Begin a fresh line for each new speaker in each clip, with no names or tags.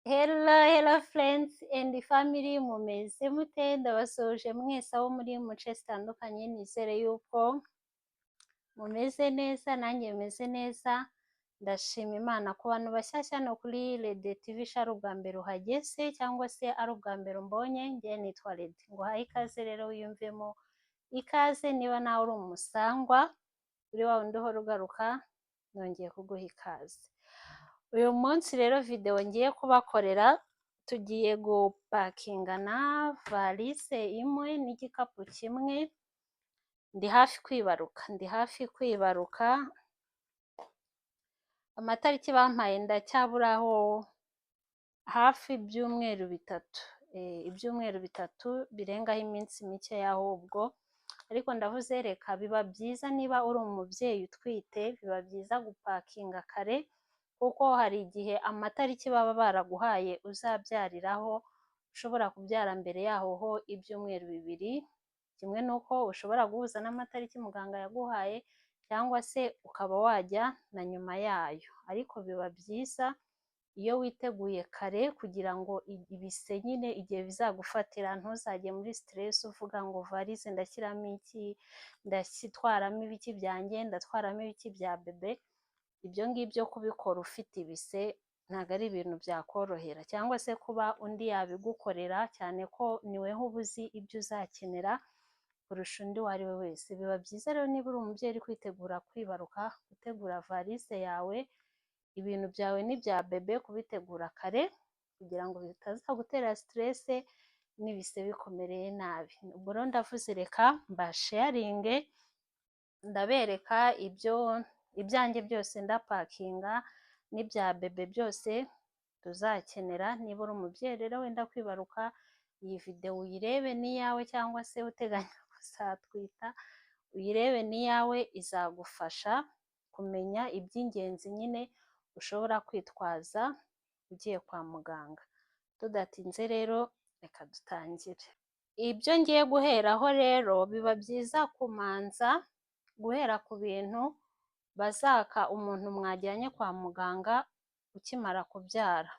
Hello, hello friends and family, mumeze mute? Ndabasuhuje mwese abo muri mu nce zitandukanye, nizere yuko mumeze neza, nanjye meze neza, ndashima Imana. Ku bantu bashyashya hano kuri Rede TV, ari ubwa mbere uhageze cyangwa se ari ubwa mbere umbonye, njye nitwa Rede. Nguhaye ikaze rero wiyumvemo ikaze, niba nawe uri umusangwa, uri wa wundi uhora ugaruka, nongeye kuguha ikaze. Uyu munsi rero video ngiye kubakorera, tugiye gupakingana valise imwe n'igikapu kimwe. Ndi hafi kwibaruka, ndi hafi kwibaruka. Amatariki bampaye ndacyaburaho hafi ibyumweru 3, ibyumweru 3 birengaho iminsi mike ahubwo. Ariko ndavuze reka biba byiza niba uri umubyeyi utwite, biba byiza gupakinga kare, kuko hari igihe amatariki baba baraguhaye uzabyariraho ushobora kubyara mbere yaho ho ibyumweru 2, kimwe n'uko ushobora guhuza n'amatariki muganga yaguhaye cyangwa se ukaba wajya na nyuma yayo. Ariko biba byiza iyo witeguye kare kugira ngo ibise nyine igihe bizagufatira ntuzajye muri stress uvuga ngo valise ndashyiramo iki, ndatwaramo ibiki byanjye, ndatwaramo ibiki bya bebe. Ibyo ngibyo kubikora ufite ibise ntabwo ari ibintu byakorohera, cyangwa se kuba undi yabigukorera, cyane ko niweho uba uzi ibyo uzakenera kurusha undi uwo ari we wese. Biba byiza rero niba uri umubyeyi uri kwitegura kwibaruka, gutegura valise yawe, ibintu byawe n'ibya bebe kubitegura kare kugira ngo bitazagutera stress n'ibise bikomereye nabi. Ubwo rero ndavuze reka mbasharinge, ndabereka ibyanjye byose ndapakinga n'ibya bebe byose tuzakenera. Niba uri umubyeyi rero wenda kwibaruka, iyi video uyirebe n'iyawe, cyangwa se uteganya kuzatwita uyirebe n'iyawe, izagufasha kumenya iby'ingenzi nyine ushobora kwitwaza ugiye kwa muganga. Tudatinze rero reka dutangire. Ibyo ngiye guheraho rero, biba byiza kumanza guhera ku bintu bazaka umuntu mwajyanye kwa muganga ukimara kubyara.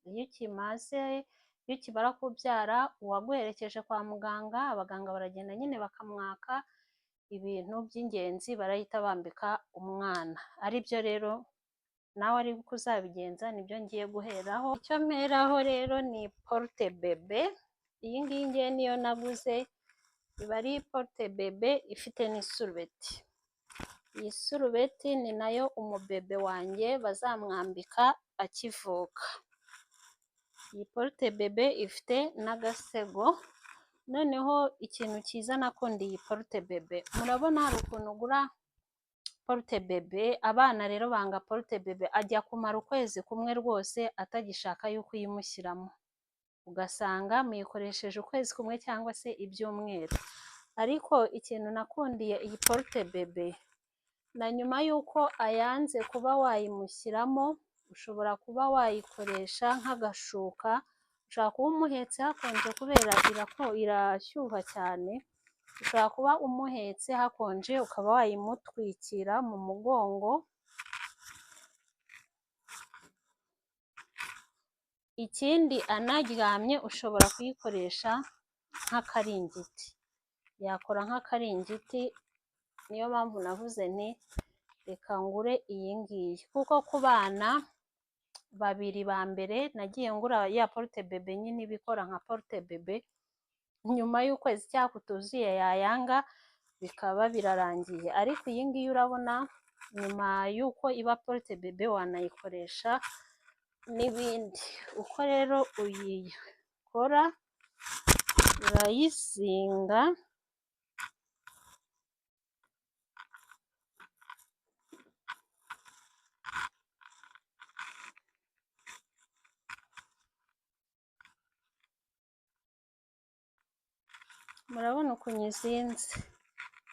Iyo ukimara kubyara, uwaguherekeje kwa muganga, abaganga baragenda nyine bakamwaka ibintu by'ingenzi barahita bambika umwana. Aribyo rero nawe ari uko uzabigenza, nibyo ngiye guheraho. Icyo mperaho rero ni porte bebe. Iyi ngiyi ngiye niyo naguze, iba ari porte bebe ifite n'isurubeti. Iyi surubeti ni nayo umubebe wanjye bazamwambika akivuka. Iyi porte bebe ifite n'agasego. Noneho ikintu cyiza nakundiye iyi porte bebe, murabona hari ukuntu ugura porte bebe, abana rero banga porte bebe, ajya kumara ukwezi kumwe rwose atagishaka yuko uyimushyiramo, ugasanga muyikoresheje ukwezi kumwe cyangwa se ibyumweru. Ariko ikintu nakundiye iyi porte bebe, na nyuma y'uko ayanze kuba wayimushyiramo, ushobora kuba wayikoresha nk'agashuka. Ushobora kuba umuhetse hakonje kubera irashyuha cyane, ushobora kuba umuhetse hakonje ukaba wayimutwikira mu mugongo. Ikindi anaryamye ushobora kuyikoresha nk'akaringiti, yakora nk'akaringiti. Niyo mpamvu navuze nti reka ngure iyi ngiyi, kuko ku bana 2 ba mbere nagiye ngura ya porte bebe nyine ibikora nka porte bebe, nyuma y'ukwezi cyangwa kutuzuye yayanga bikaba birarangiye. Ariko iyi ngiyi urabona nyuma y'uko iba porte bebe wanayikoresha n'ibindi. Uko rero uyikora, urayizinga murabona ukuntu izinze,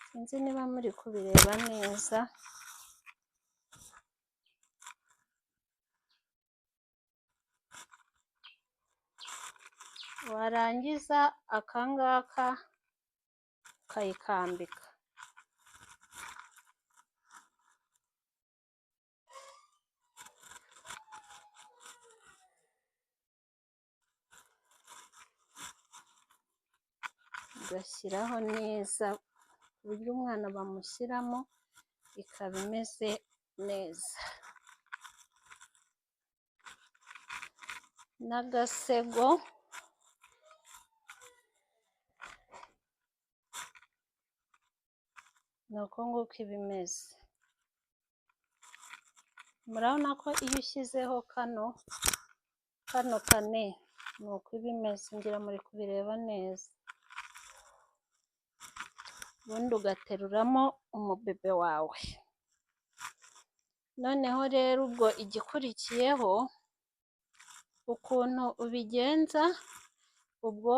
sinzi niba muri kubireba neza. Warangiza akangaka ukayikambika. Ugashyiraho neza ku buryo umwana bamushyiramo ikaba imeze neza. N'agasego ni uko nguko iba imeze. Murabona ko iyo ushyizeho kano kane ni uko iba imeze, ngira muri kubireba neza. Ubundi ugateruramo umubebe wawe. Noneho rero ubwo igikurikiyeho ukuntu ubigenza, ubwo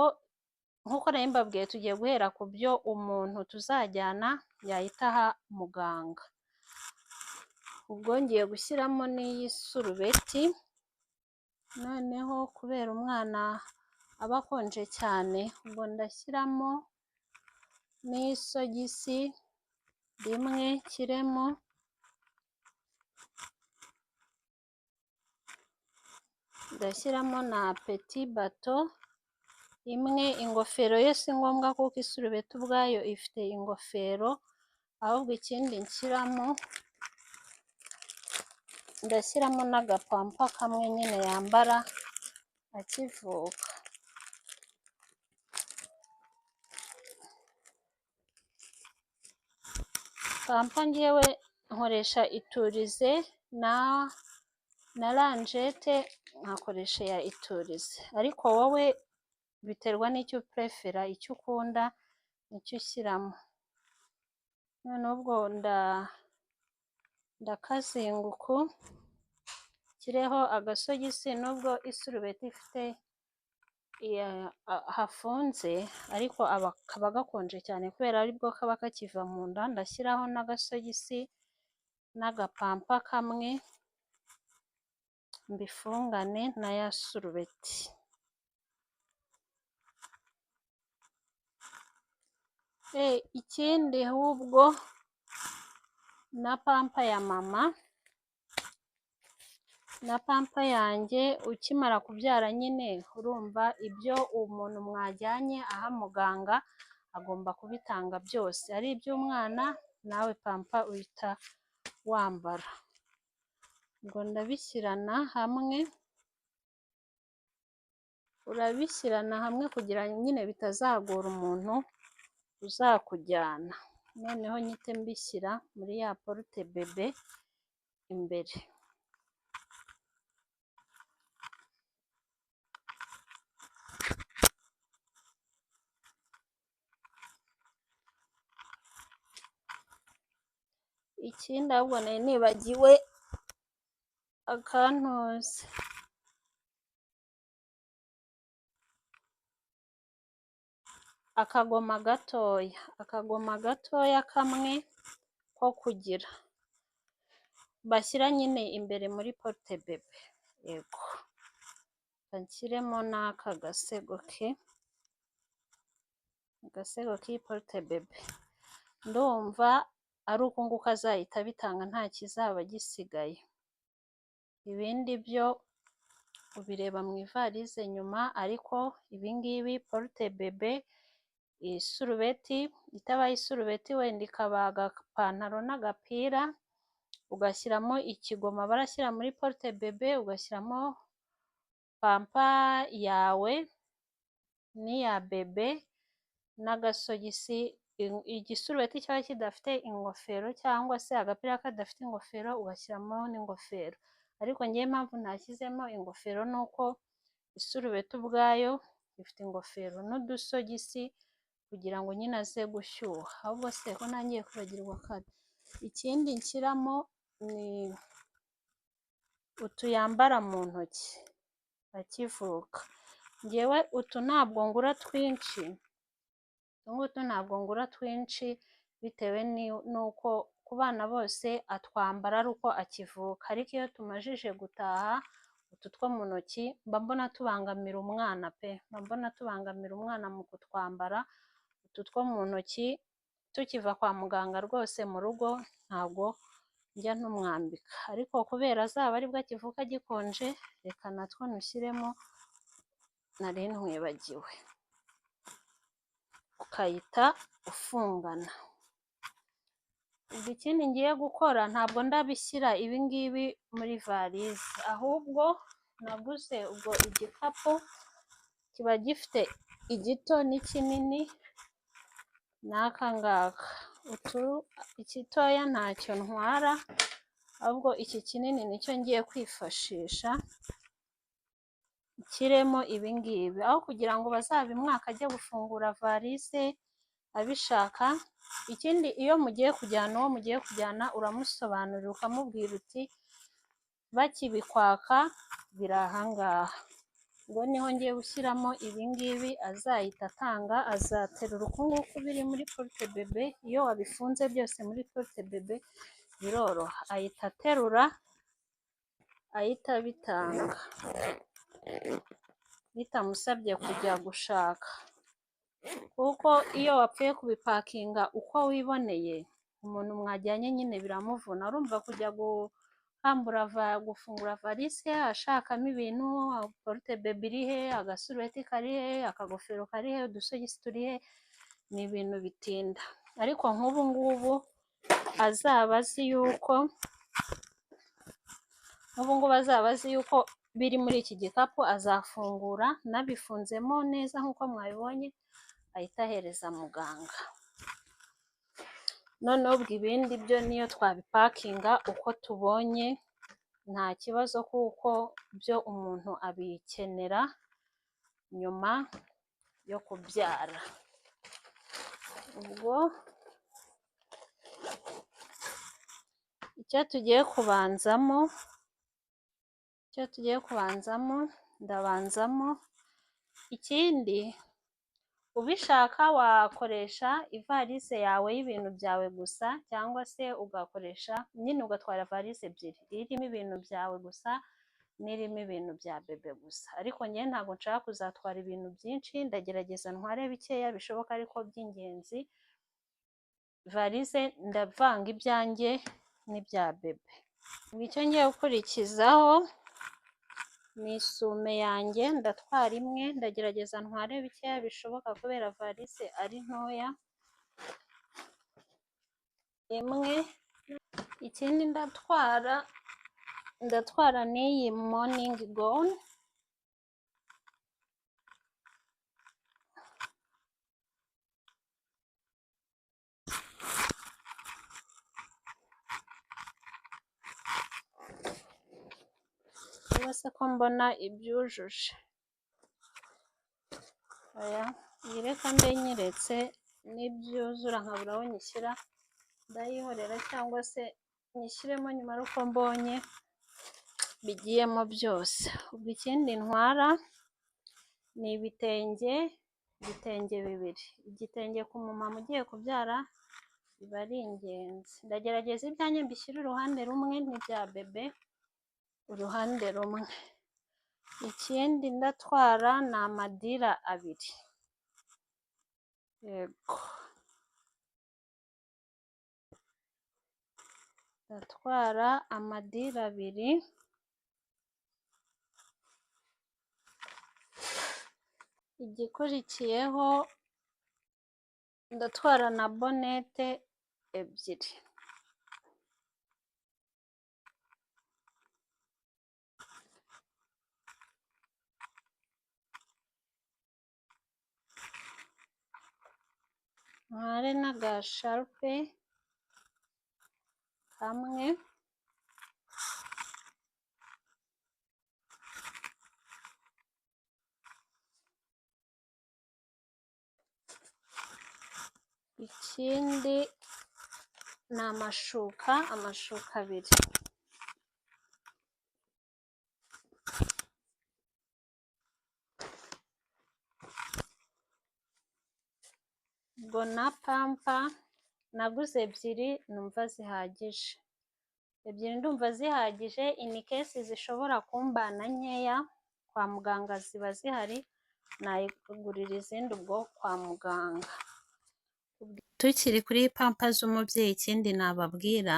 nk'uko nari mbabwiye tugiye guhera ku byo umuntu tuzajyana yahita aha muganga. Ubwo ngiye gushyiramo n'iyi surubeti, noneho kubera umwana aba akonje cyane, ubwo ndashyiramo n'isogisi rimwe nshyiremo, ndashyiramo na petit bateau imwe. Ingofero yo si ngombwa kuko isurubeti ubwayo ifite ingofero, ahubwo ikindi nshyiramo, ndashyiramo n'agapampa kamwe nyine yambara akivuka. Pampa njyewe nkoresha iturize na lingette, nkakoresha iya iturize, ariko wowe biterwa n'icyo uprefera, icyo ukunda nicyo ushyiramo. Noneho ubwo ndakazinga uku, nshyireho agasogisi, nubwo isurubeti ifite hafunze, ariko kaba gakonje cyane kubera aribwo kaba kakiva mu nda. Ndashyiraho n'agasogisi n'agapampa kamwe, mbifungane na ya surubeti. Ikindi ahubwo na pampa ya mama na pampa yanjye, ukimara kubyara nyine urumva ibyo umuntu mwajyanye aha muganga agomba kubitanga byose, ari iby'umwana nawe pampa uhita wambara. Ubwo ndabishyirana hamwe, urabishyirana hamwe kugira nyine bitazagora umuntu uzakujyana. Noneho nyite mbishyira muri ya porte-bébé imbere. Ikindi ahubwo nari nibagiwe akantuza, akagoma gatoya, akagoma gatoya kamwe ko kugira bashyira nyine imbere muri porte-bébé. Yego, nshyiremo n'aka gasego ke, agasego k'iyi porte-bébé. Ndumva ari uku nguku azahita abitanga, nta kizaba gisigaye. Ibindi byo ubireba mu ivarize nyuma, ariko ibingibi porte-bébé, isurubeti, itabaye isurubeti wenda ikaba agapantaro n'agapira, ugashyiramo ikigoma barashyira muri porte-bébé, ugashyiramo pampa yawe n'iya bébé n'agasogisi. Igisurubeti cyaba kidafite ingofero cyangwa se agapira kadafite ingofero, ugashyiramo n'ingofero. Ariko njyewe impamvu ntashyizemo ingofero ni uko isurubeti ubwayo ifite ingofero, n'udusogisi kugira ngo nyine aze gushyuha. Ahubwo se ko ntangiye kwibagirwa kare, ikindi nshyiramo ni utu yambara mu ntoki akivuka. Njyewe utu ntabwo ngura twinshi, utu ngutu ntabwo ngura twinshi, bitewe n'uko ku bana bose atwambara ari uko akivuka, ariko iyo tumajije gutaha utu two mu ntoki mba mbona tubangamira umwana pe, mba mbona tubangamira umwana mu kutwambara. Utu two mu ntoki tukiva kwa muganga rwose mu rugo ntabwo njya ntumwambika, ariko kubera azaba aribwo akivuka gikonje, reka natwo nushyiremo, nari ntwibagiwe. Ukahita ufungana. Ubwo ikindi ngiye gukora, ntabwo ndabishyira ibi ngibi muri valise, ahubwo naguze ubwo igikapu kiba gifite igito n'ikinini n'aka ngaka. Utu igitoya ntacyo ntwara, ahubwo iki kinini nicyo ngiye kwifashisha nshyiremo ibi ngibi, aho kugira ngo bazabimwake ajye gufungura valise abishaka. Ikindi, iyo mugiye kujyana, uwo mugiye kujyana uramusobanurira, ukamubwira uti bakibikwaka biri aha ngaha. Ubwo niho ngiye gushyiramo ibi ngibi, azahita atanga, azaterura uku nguku biri muri porte-bébé. Iyo wabifunze byose muri porte-bébé biroroha, ahita aterura, ahita abitanga bitamusabye kujya gushaka, kuko iyo wapfuye kubipakinga uko wiboneye, umuntu mwajyanye nyine biramuvuna. Urumva kujya guhambura, gufungura valise ashakamo ibintu, porte-bébé iri he, agasurubeti kari he, akagofero kari he, udusogisi turi he, ni ibintu bitinda. Ariko nk'ubu ngubu azaba azi yuko, nk'ubu ngubu azaba azi yuko biri muri iki gikapu, azafungura nabifunzemo neza nk'uko mwabibonye, ahita ahereza muganga. Noneho ubwo ibindi byo niyo twabipakinga uko tubonye nta kibazo, kuko byo umuntu abikenera nyuma yo kubyara. Ubwo icyo tugiye kubanzamo, ndabanzamo ikindi. Ubishaka wakoresha ivalise yawe y'ibintu byawe gusa, cyangwa se ugakoresha nyine ugatwara valise ebyiri, irimo ibintu byawe gusa n'irimo ibintu bya bébé gusa. Ariko njyewe ntabwo nshaka kuzatwara ibintu byinshi, ndagerageza ntware bikeya bishoboka ariko by'ingenzi. Valise ndavanga ibyanjye n'ibya bébé. Icyo ngiye gukurikizaho ni isume yanjye, ndatwara imwe, ndagerageza ntware bikeya bishoboka kubera valise ari ntoya, imwe. Ikindi ndatwara n'iyi morning gown. Cyangwa se ko mbona ibyujuje, oya, iyi reka mbe nyiretse, nibyuzura nkabura aho nyishyira ndayihorera, cyangwa se nyishyiremo nyuma ari uko mbonye bigiyemo byose. Ubwo ikindi ntwara ni ibitenge, ibitenge bibiri. Igitenge ku mumama ugiye kubyara biba ari ingenzi. Ndagerageza ibyanjye mbishyire uruhande rumwe n'ibya bébé uruhande rumwe. Ikindi ndatwara ni amadira abiri, yego, ndatwara amadira abiri. Igikurikiyeho ndatwara na bonnette ebyiri. Ntware n'agasharupe kamwe. Ikindi ni amashuka, amashuka abiri. Ubwo na pampa naguze ebyiri, numva zihagije. Ebyiri ndumva zihagije, in case zishobora kumbana nkeya, kwa muganga ziba zihari, nayigurira izindi ubwo kwa muganga. Tukiri kuri pampa z'umubyeyi, ikindi nababwira,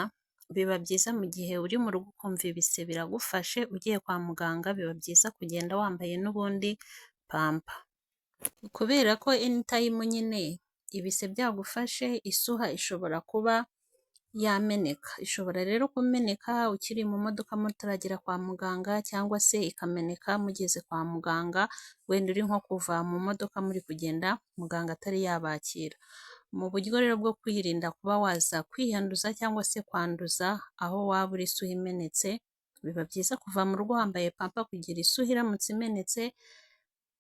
biba byiza mu gihe uri mu rugo ukumva ibise biragufashe, ugiye kwa muganga biba byiza kugenda wambaye n'ubundi pampa. Kubera ko anytime nyine Ibise byagufashe, isuha ishobora kuba yameneka. Ishobora rero kumeneka ukiri mu modoka mutaragera kwa muganga cyangwa se ikameneka mugeze kwa muganga, wenda uri nko kuva mu modoka muri kugenda muganga atari yabakira. Mu buryo rero bwo kwirinda kuba waza kwiyanduza cyangwa se kwanduza aho waba uri isuha imenetse, biba byiza kuva mu rugo wambaye pampa kugira isuha iramutse imenetse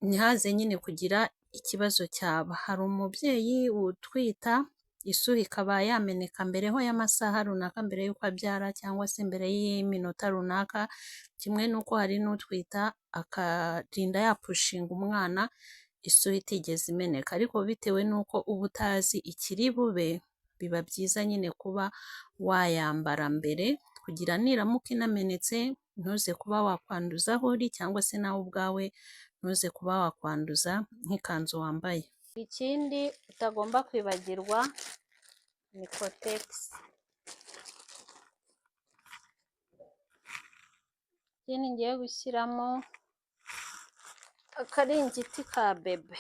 ntihaze nyine kugira ikibazo cyaba. Hari umubyeyi utwita isuha ikaba yameneka mbere ho y'amasaha runaka mbere y'uko abyara cyangwa se mbere y'iminota runaka, kimwe n'uko hari n'utwita akarinda yapushinga umwana isuha itigeze imeneka. Ariko bitewe n'uko uba utazi ikiri bube, biba byiza nyine kuba wayambara mbere kugira niramuka inamenetse ntuze kuba wakwanduza aho uri cyangwa se nawe ubwawe ntuze kuba wakwanduza nk'ikanzu wambaye. Ikindi utagomba kwibagirwa ni kotegisi. Ikindi ngiye gushyiramo akaringiti ka bebe.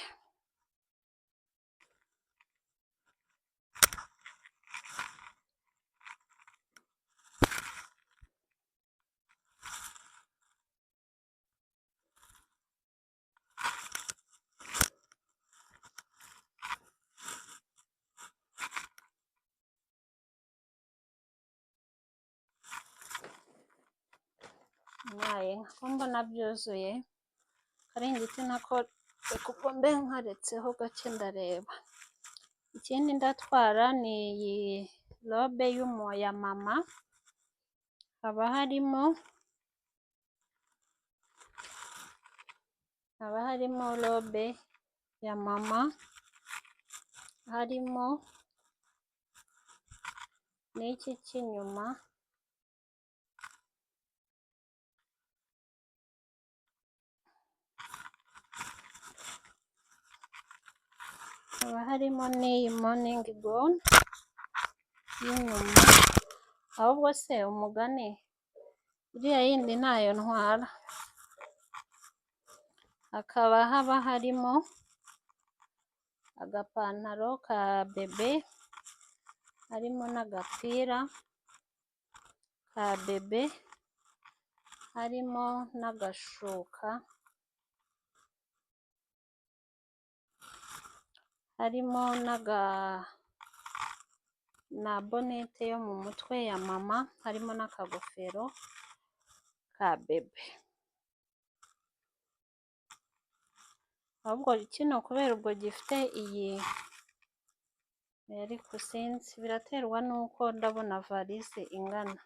Mwaye ko mbona byuzuye, akaringiti nako reka ubwo mbe nkaretseho gake ndareba. Ikindi ndatwara ni iyi robe ya mama, haba harimo robe ya mama, harimo n'iki cy'inyuma. Haba harimo n'iyi morning gown y'inyuma, ahubwo se umugani iriya yindi ntayo ntwara. Hakaba haba harimo agapantaro ka bebe, harimo n'agapira ka bebe, harimo n'agashuka, harimo na bonete yo mu mutwe ya mama, harimo n'akagofero ka bebe. Ahubwo kino kubera ubwo gifite iyi, ariko sinzi, biraterwa n'uko ndabona valise ingana.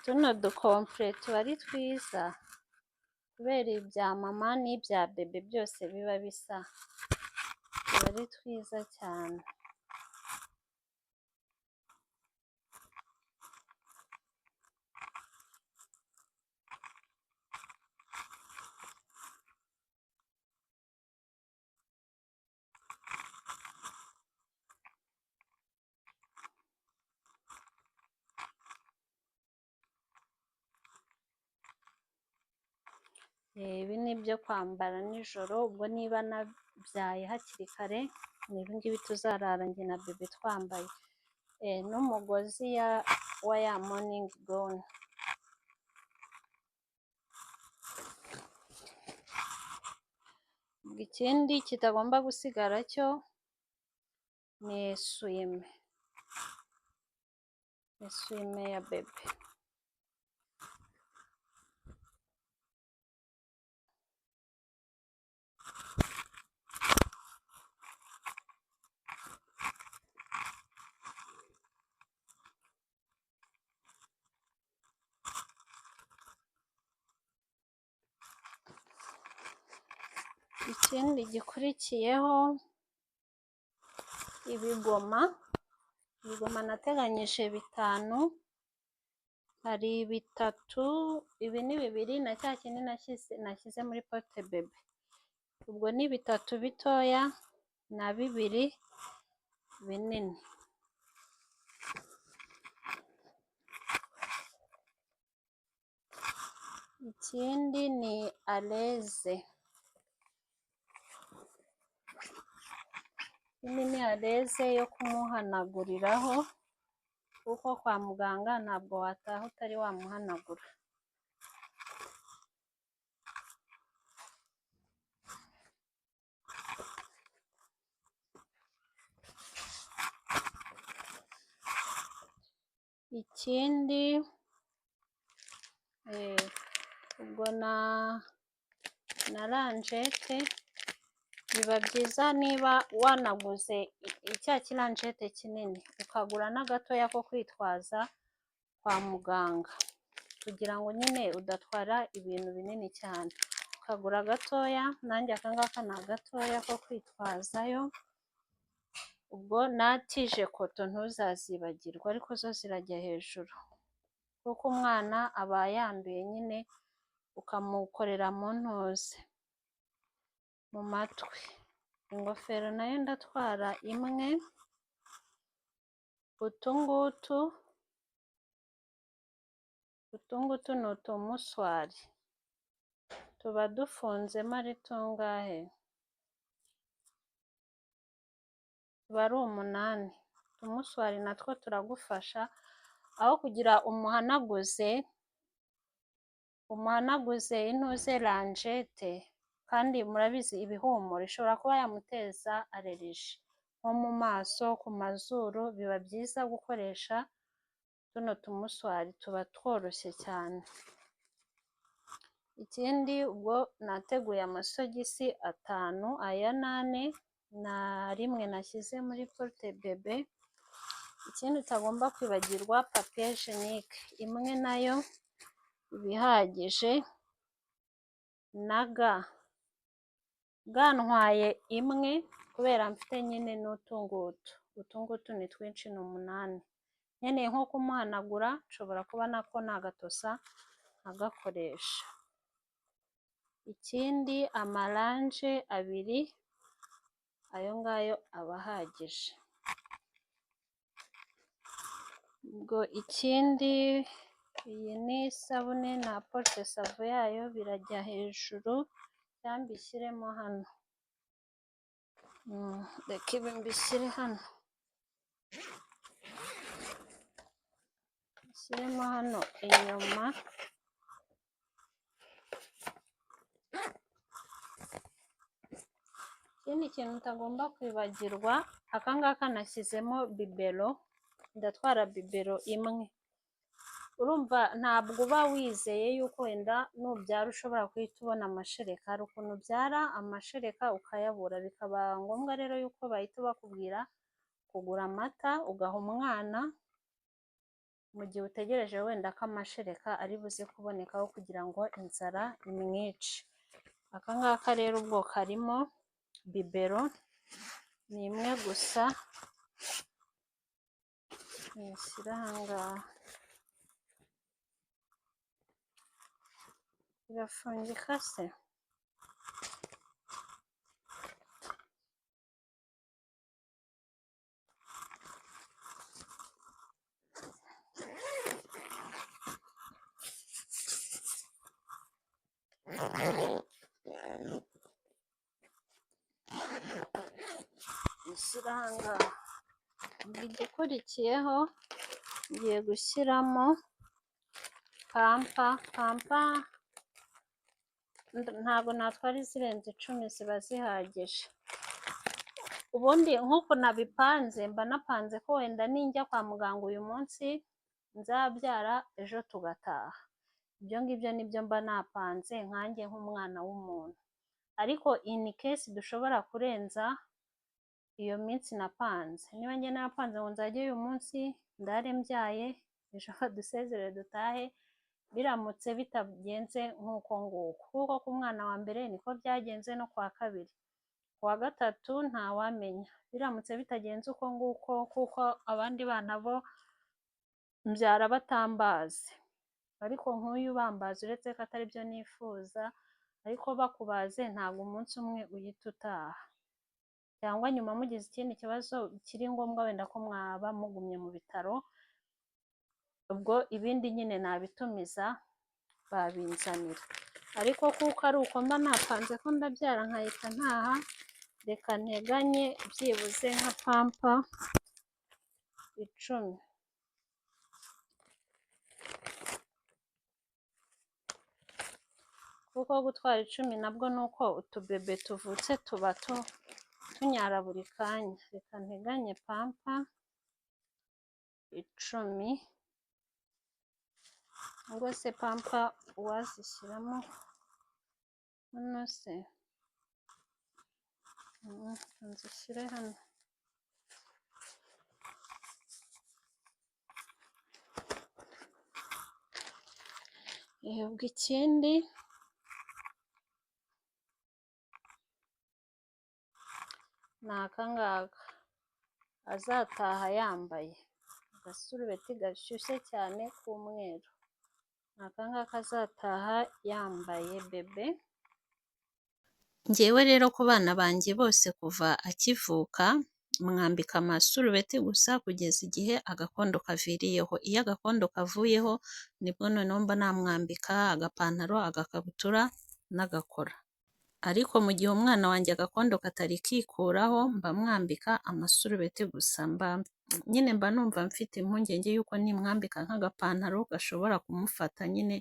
Tuno dukompure tuba ari twiza kubera ibya mama n'ibya bebe byose biba bisa, tuba ari twiza cyane. Ibi ni ibyo kwambara nijoro, ubwo niba nabyaye hakiri kare ni ibi ngibi tuzarara njye na bebe twambaye, n'umugozi wa ya morning gown. Ikindi kitagomba gusigara cyo ni essuie-main, essuie-main ya bebe. Ikindi gikurikiyeho Ibigoma, ibigoma nateganyije 5, hari 3, ibi ni 2 na cya kindi nashyize muri porte-bébé. Ubwo ni 3 bitoya na 2 binini. Ikindi ni aleze. Iyi ni aleze yo kumuhanaguriraho, kuko kwa muganga ntabwo wataha utari wamuhanagura. Ikindi ubwo na ranjete, biba byiza niba wanaguze cya kiranjete kinini, ukagura n'agatoya ko kwitwaza kwa muganga, kugira ngo nyine udatwara ibintu binini cyane, ukagura gatoya. Nanjye aka ngaka ni agatoya ko kwitwazayo. Ubwo na tige coton ntuzazibagirwe, ariko zo zirajya hejuru, kuko umwana aba yanduye nyine, ukamukorera mu ntuze, mu matwi. Ingofero nayo ndatwara imwe. Utu ngutu ni utumuswari, tuba dufunzemo ari tungahe? Tuba ari 8. Utumuswari natwo turagufasha, aho kugira umuhanaguze intuze lingette, kandi murabizi ibihumura ishobora kuba yamuteza allergie nko mu maso, ku mazuru. Biba byiza gukoresha tuno tumuswari, tuba tworoshye cyane. Ikindi ubwo nateguye amasogisi 5, aya ni 4 na rimwe nashyize muri porte-bébé. Ikindi utagomba kwibagirwa, papier hygiénique imwe nayo iba ihagije, na gants. Gants ntwaye imwe kubera mfite nyine n'utu ngutu. Utu ngutu ni twinshi, ni 8. Nkeneye nko kumuhanagura nshobora kuba nako nagatosa nkagakoresha. Ikindi amalinge 2, ayo ngayo aba ahagije. Ubwo ikindi, iyi ni isabune na porte-savon yayo birajya hejuru, cyangwa mbishyiremo hano. Reka ibi mbishyire hano. Mbishyiremo hano inyuma. Ikindi kintu utagomba kwibagirwa, aka ngaka nashyizemo biberon, ndatwara biberon imwe. Urumva ntabwo uba wizeye yuko wenda nubyara ushobora guhita ubona amashereka. Hari ukuntu ubyara amashereka ukayabura, bikaba ngombwa rero yuko bahita bakubwira kugura amata ugaha umwana, mu gihe utegereje wenda ko amashereka ari buze kubonekaho kugira ngo inzara imwice. Aka ngaka rero ubwo karimo biberon, ni imwe gusa, nyishyire aha ngaha. Irafungika se? Nyishyire aha ngaha. Igikurikiyeho ngiye gushyiramo pampa. Pampa ntabwo natwara izirenze 10, ziba zihagije. Ubundi nk'uko nabipanze, mba napanze ko wenda ninjya kwa muganga uyu munsi nzabyara ejo tugataha. Ibyo ngibyo nibyo mba napanze nkanjye nk'umwana w'umuntu. Ariko in case dushobora kurenza iyo minsi napanze, niba njye napanze ngo nzajye uyu munsi ndare mbyaye, ejo badusezerere dutahe, biramutse bitagenze nk'uko nguko, kuko ku mwana wa mbere niko byagenze no ku wa kabiri. Ku wa gatatu ntawamenya, biramutse bitagenze uko nguko, kuko abandi bana bo mbyara batambaze, ariko nk'uyu bambaze, uretse ko atari byo nifuza, ariko bakubaze ntabwo umunsi umwe uhita utaha, cyangwa nyuma mugize ikindi kibazo kiri ngombwa wenda ko mwaba mugumye mu bitaro, ubwo ibindi nyine nabitumiza babinzanira. Ariko kuko ari uko mba napanze ko ndabyara nkahita ntaha, reka nteganye byibuze nka pampers 10. Kuko gutwara 10 nabwo ni uko utubebe tuvutse tuba tunyara buri kanya. Reka nteganye pampers 10, ubwo se pampers uwazishyiramo hano se? Nzishyire hano. Ubwo ikindi ni aka ngaka azataha yambaye, agasurubeti gashyushye cyane k'umweru, ni aka ngaka azataha yambaye bebe. Njyewe rero ku bana banjye bose kuva akivuka mwambika amasurubeti gusa kugeza igihe agakondo kaviriyeho. Iyo agakondo kavuyeho nibwo noneho mba namwambika agapantaro, agakabutura n'agakora. Ariko mu gihe umwana wanjye agakondo katari kikuraho mba mwambika amasurubeti gusa. Mba nyine mba numva mfite impungenge y'uko nimwambika nk'agapantaro gashobora kumufata nyine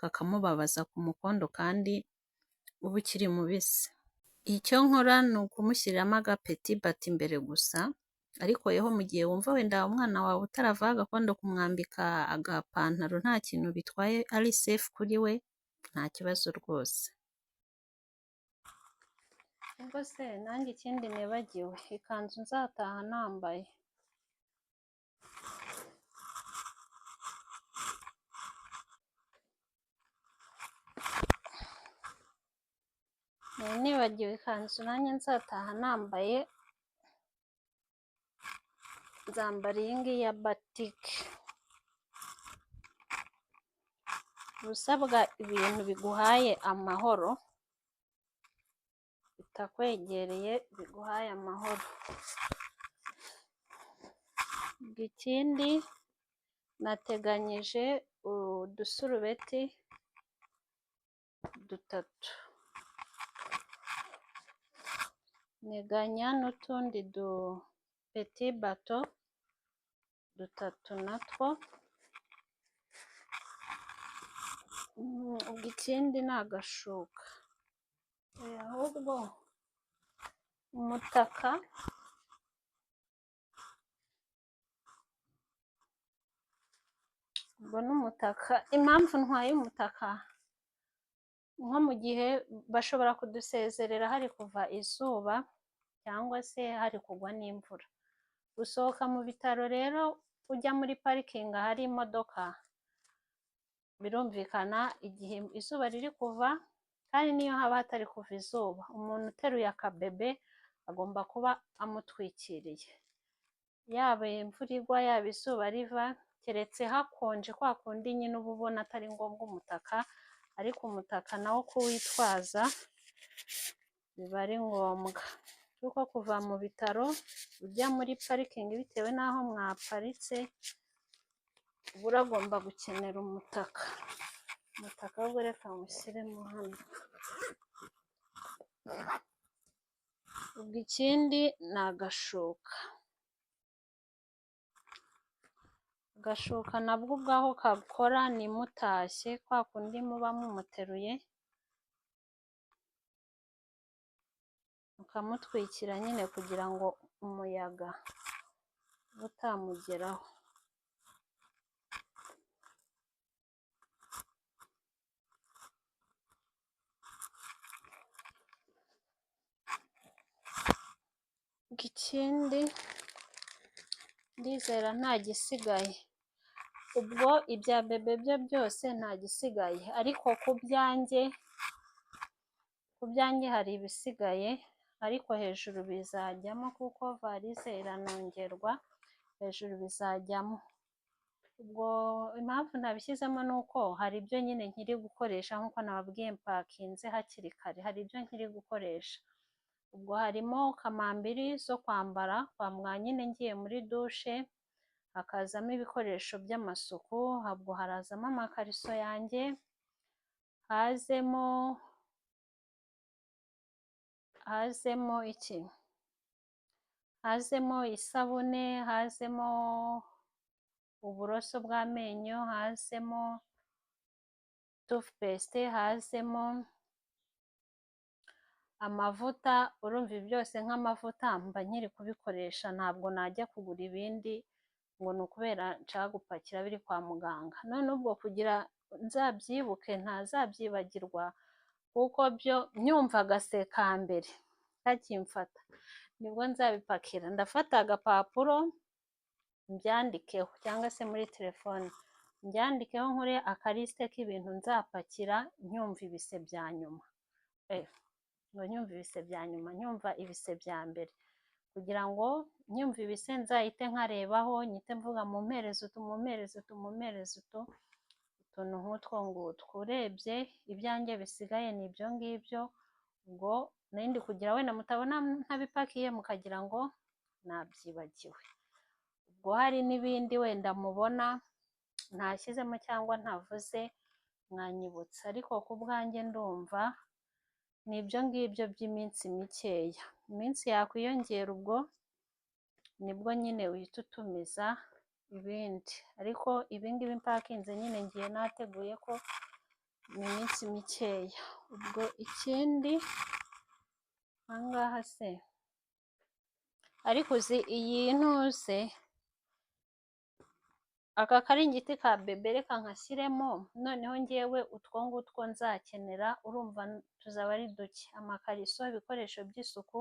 kakamubabaza ku mukondo kandi uba ukiri mubisi. Icyo nkora ni ukumushyiriramo agapetit bato imbere gusa, ariko yeho mu gihe wumva wenda umwana wawe utaravaho agakondo kumwambika agapantaro nta kintu bitwaye, ari safe kuri we, nta kibazo rwose. Ubwo se nanjye ikindi nibagiwe, ikanzu nzataha nambaye. Nari nibagiwe ikanzu nanjye nzataha nambaye, nzambara iyi ngiyi ya batike. Usabwa ibintu biguhaye amahoro, bitakwegereye biguhaye amahoro. Ikindi nateganyije udusurubeti dutatu, nteganya n'utundi du petit bato dutatu natwo. Ubwo ikindi ni agashuka, ahubwo umutaka, ubwo n'umutaka. Impamvu ntwaye umutaka, nko mu gihe bashobora kudusezerera hari kuva izuba cyangwa se hari kugwa n'imvura. Gusohoka mu bitaro rero ujya muri parikingi ahari imodoka, birumvikana igihe izuba riri kuva, kandi n'iyo haba hatari kuva izuba, umuntu uteruye akabebe agomba kuba amutwikiriye, yaba imvura igwa, yaba izuba riva, keretse hakonje kwa kundi nyine uba ubona atari ngombwa umutaka, ariko umutaka nawo kuwitwaza biba ari ngombwa, kuko kuva mu bitaro ujya muri parikingi bitewe n'aho mwaparitse, uba uragomba gukenera umutaka. Umutaka ahubwo reka nywushyiremo hano. Ubwo ikindi ni agashuka. Agashuka nabwo ubwaho kakora ni mutashye kwa kundi muba mumuteruye, mukamutwikira nyine kugira ngo umuyaga ube utamugeraho. Ikindi ndizera nta gisigaye. Ubwo ibya bebe byo byose nta gisigaye, ariko ku byanjye hari ibisigaye. Ariko hejuru bizajyamo kuko valise iranongerwa, hejuru bizajyamo. Ubwo impamvu ntabishyizemo ni uko hari ibyo nyine nkiri gukoresha, nk'uko nababwiye mpakinze hakiri kare, hari ibyo nkiri gukoresha. Ubwo harimo kamambiri zo kwambara kwa muganga nyine ngiye muri douche, hakazamo ibikoresho by'amasuku, ubwo harazamo amakariso yanjye, hazemo iki? Hazemo isabune, hazemo uburoso bw'amenyo, hazemo toothpaste, hazemo amavuta. Urumva ibi byose nk'amavuta mba nkiri kubikoresha, ntabwo najya kugura ibindi ngo ni ukubera nshaka gupakira biri kwa muganga. None ubwo kugira nzabyibuke ntazabyibagirwa, kuko byo nyumva agase ka mbere kakimfata nibwo nzabipakira. Ndafata agapapuro mbyandikeho cyangwa se muri telefone mbyandikeho, nkore akaliste k'ibintu nzapakira nyumva ibise bya nyuma, ngo nyumva ibise bya nyuma, nyumva ibise bya mbere, kugira ngo nyumva ibise nzahite nkarebaho, nyite mvuga mumpereze utu, mumpereze utu, mumpereze utu, utuntu nk'utwo ngutwo. Urebye ibyanjye bisigaye ni ibyo ngibyo. Ubwo nari ndi kugira wenda mutabona ntabipakiye mukagira ngo nabyibagiwe. Ubwo hari n'ibindi wenda mubona ntashyizemo cyangwa ntavuze mwanyibutsa, ariko ku bwanjye ndumva ni ibyo ngibyo by'iminsi mikeya. Iminsi yakwiyongera ubwo nibwo nyine uhita utumiza ibindi, ariko ibi ngibi mpakinze nyine ngiye nateguye ko ni iminsi mikeya. Ubwo ikindi ahangaha se, ariko uzi iyi ntuze, aka karingiti ka bébé reka nkashyiremo, noneho ngewe utwo ngutwo nzakenera urumva tuzaba ari duke. Amakariso, ibikoresho by'isuku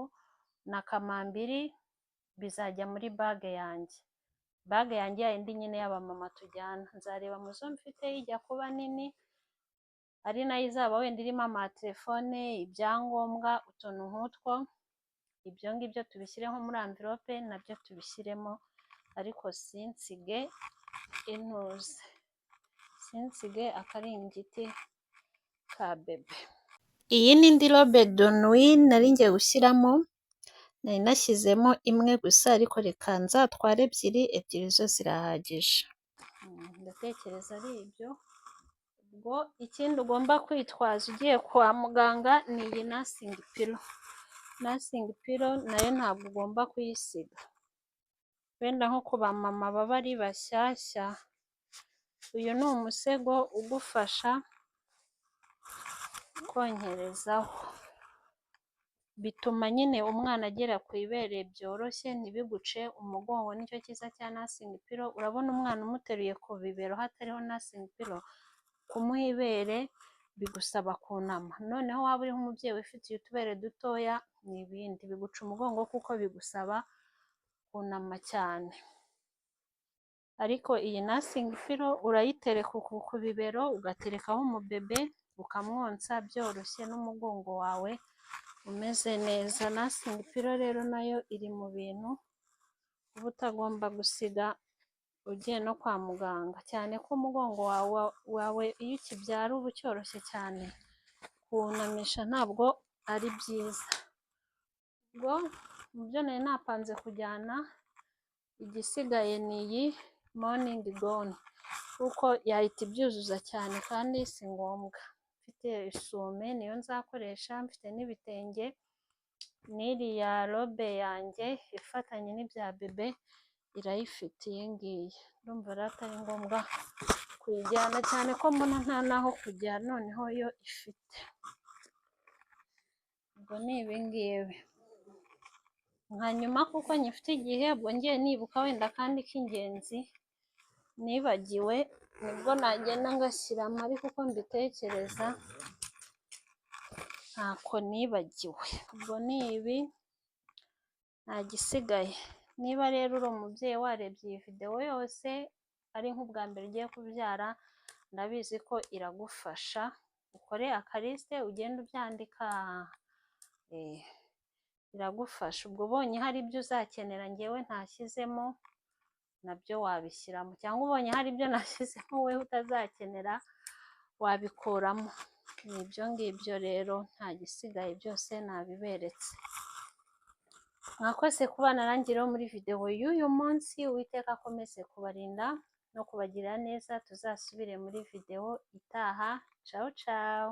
na kamambiri bizajya muri bag yanjye. Bag yanjye yayindi nyine y'abamama tujyana. Nzareba mu zo mfite ijya kuba nini, ari nayo izaba wenda irimo amatelefone, ibyangombwa, utuntu nk'utwo, ibyo ngibyo tubishyire nko muri enveloppe nabyo tubishyiremo, ariko sinsige intuze, sinsige akaringiti ka bébé. Iyi ni indi robe de nuit nari ngiye gushyiramo, nari nashyizemo imwe gusa ariko reka nzatware ebyiri, ebyiri zo zirahagije. Ndatekereza ari ibyo. Ubwo ikindi ugomba kwitwaza ugiye kwa muganga ni iyi nursing pillow. Nursing pillow nayo ntabwo ugomba kuyisiga. Wenda nko ku bamama baba ari bashyashya, uyu ni umusego ugufasha konkerezaho. Bituma nyine umwana agera ku ibere byoroshye, ntibiguce umugongo, nicyo cyiza cya nursing pillow. Urabona umwana umuteruye ku bibero hatariho nursing pillow, kumuha ibere bigusaba kunama. Noneho waba uri nk'umubyeyi wifitiye utubere dutoya ni ibindi, biguca umugongo kuko bigusaba kunama cyane. Ariko iyi nursing pillow urayitereka ku bibero, ugaterekaho umubebe, ukamwonsa byoroshye n'umugongo wawe umeze neza. Nursing pillow rero nayo iri mu bintu uba utagomba gusiga ugiye no kwa muganga, cyane ko umugongo wawe iyo ukibyara uba ucyoroshye cyane, kuwunamisha ntabwo ari byiza. Ubwo mu byo nari napanze kujyana, igisigaye ni iyi morning gown, kuko yahita ibyuzuza cyane kandi si ngombwa. Mfite isume niyo nzakoresha, mfite n'ibitenge, n'iriya robe yanjye ifatanye n'ibya bébé irayifite iyi ngiyi. Ndumva rero atari ngombwa kuyijyana cyane ko mbona nta n'aho kujya noneho yo ifite. Ubwo ni ibi ngibi. Hanyuma kuko nyifite igihe, ubwo ngiye nibuka wenda akandi k'ingenzi nibagiwe, nibwo nagenda ngashyiramo, ariko uko mbitekereza ntako nibagiwe. Ubwo ni ibi, nta gisigaye. Niba rero uri umubyeyi warebye iyi videwo yose, ari nk'ubwa mbere ugiye kubyara, ndabizi ko iragufasha. Ukore akaliste ugende ubyandika. Biragufasha. Ubwo ubonye hari ibyo uzakenera ngewe ntashyizemo, nabyo wabishyiramo, cyangwa ubonye hari ibyo nashyizemo wowe utazakenera, wabikuramo. Ni ibyo ngibyo rero, nta gisigaye, byose nabiberetse. Mwakoze kubana nanjye rero muri videwo y'uyu munsi. Uwiteka akomeze kubarinda no kubagirira neza. Tuzasubire muri videwo itaha. Ciao ciao.